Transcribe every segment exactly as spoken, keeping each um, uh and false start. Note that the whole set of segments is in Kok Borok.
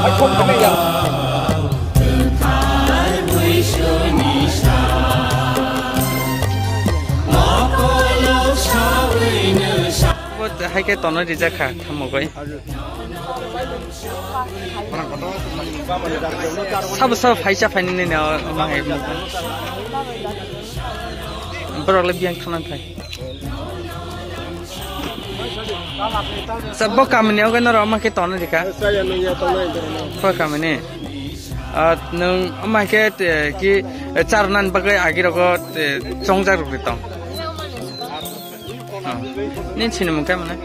Bo hai khe tono rijak kha, tamo goi. Sabo sabo phaisa phaini nini o, o ma hai. Borok le biyang thangna phai. Sa bo kamini o goi norok ma khe tono rika. Bo kamini. Ah, nwng ma khe, eh, ki, eh, charnan bagwi agi rogo, eh, chongjak rok tong. Ah, nini sinimung khe mane?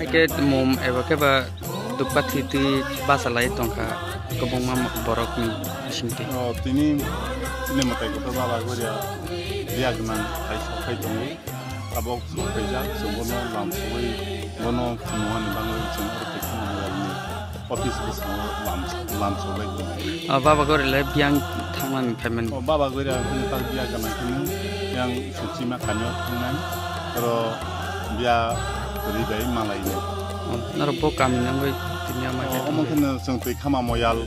Haikhe mum eba khe ba dukpati twi bachalai tongkha kwbangma borokni bisingtwi. O, tini, tini mwtai kotor baba goria biya gwnang hai sok phai tongo. Tabok sok phaijak, chwng bono lam sogwi, bono phunukmani bagwi chwng oro tei kheno mobile ni office bwskango lam, lam sobai tongo. O, baba gori le biyang thangmani phaimani. O, baba gori ang hwnwi tak biya gana hwnwi yang Suchima kamio thangnai, oro biya ri bai malainai. O, norok bo kami ni wngwi tini ama khe. O, omo kheno chwng twi khama moyal,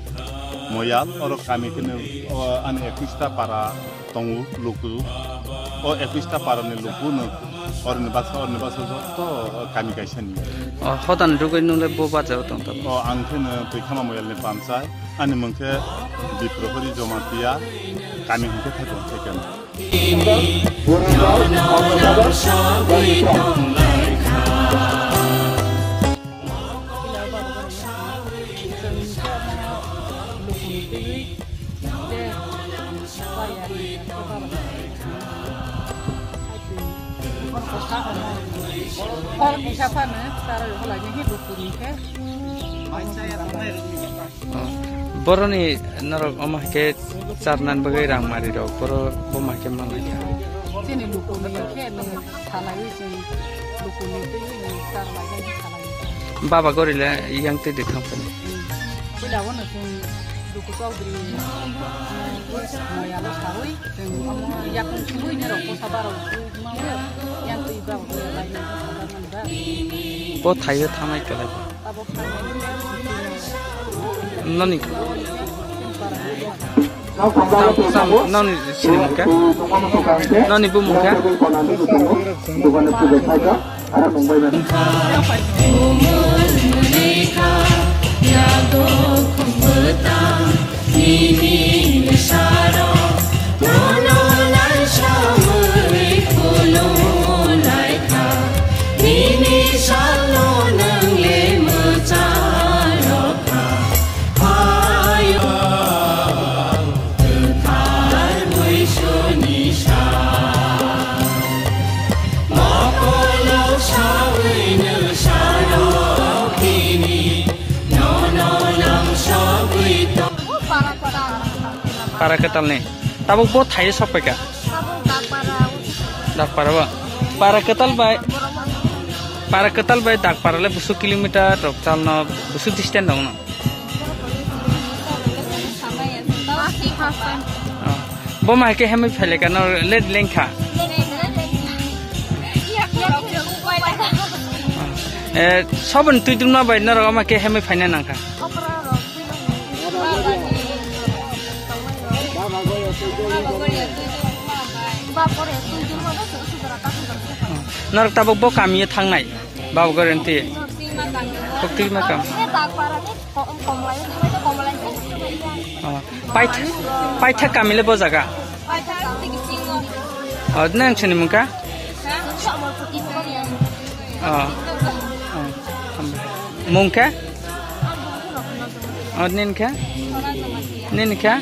moyal, oro kami kheno, o, ani ekwis ta para tongo luku. O ekwis ta para ni luku no oroni baksa, oroni baksa joto kami kaisa ni. O, hodan rwgwi nung le bo bajao tong tamo? O, ang khe no twi khama moyal ni panchai. Ani mung khe Biprohori Jomatia, kami hwn khe Thaipung second. Boroni norok omo hai khe charnan bagwi rang mari rok, boro bo ma khe manlai kha. Chini lukuni khe nung salaiwi chwng lukuni twiwi nung charlai khe salaiwi. Baba gori le yang twi de thang phani. Hmm. Puila o no chwng luku chokdri moya lo sawi chwng omo yakung sumui ni rok posa barok sumui yang twi baba gori lai nang sabar nang ba. Bo thaio thangnai kwlai. Noni. Tam, tam, noni sini mungka. Noni bu mungka. Nini salo nang le mwchalo kha, hayung kwthar buisuni sa. Mokolo sawi nw salo kini, nono nang sogwi tong. Para kwtal ni. Tabuk bo thaio sok paikha. Tabuk Dakpara. Dakpara bo. Para kwtal bai. Para kwtal bai Dakpara le busu kilometer rok chalno busu distance dong no. Bo ma ke hemai phaile ka no le lengkha. Eh, sobon twi dum no bai norok ma ke hemai phaina nangkha. Norok tabuk bo kamio thangnai, Baba Gorinti. Koktwima kam. Oh, paitha, paitha kamile bo jaga. Oh, nang sini mungka? Oh, oh, mungka? Oh, ninka? Ninka?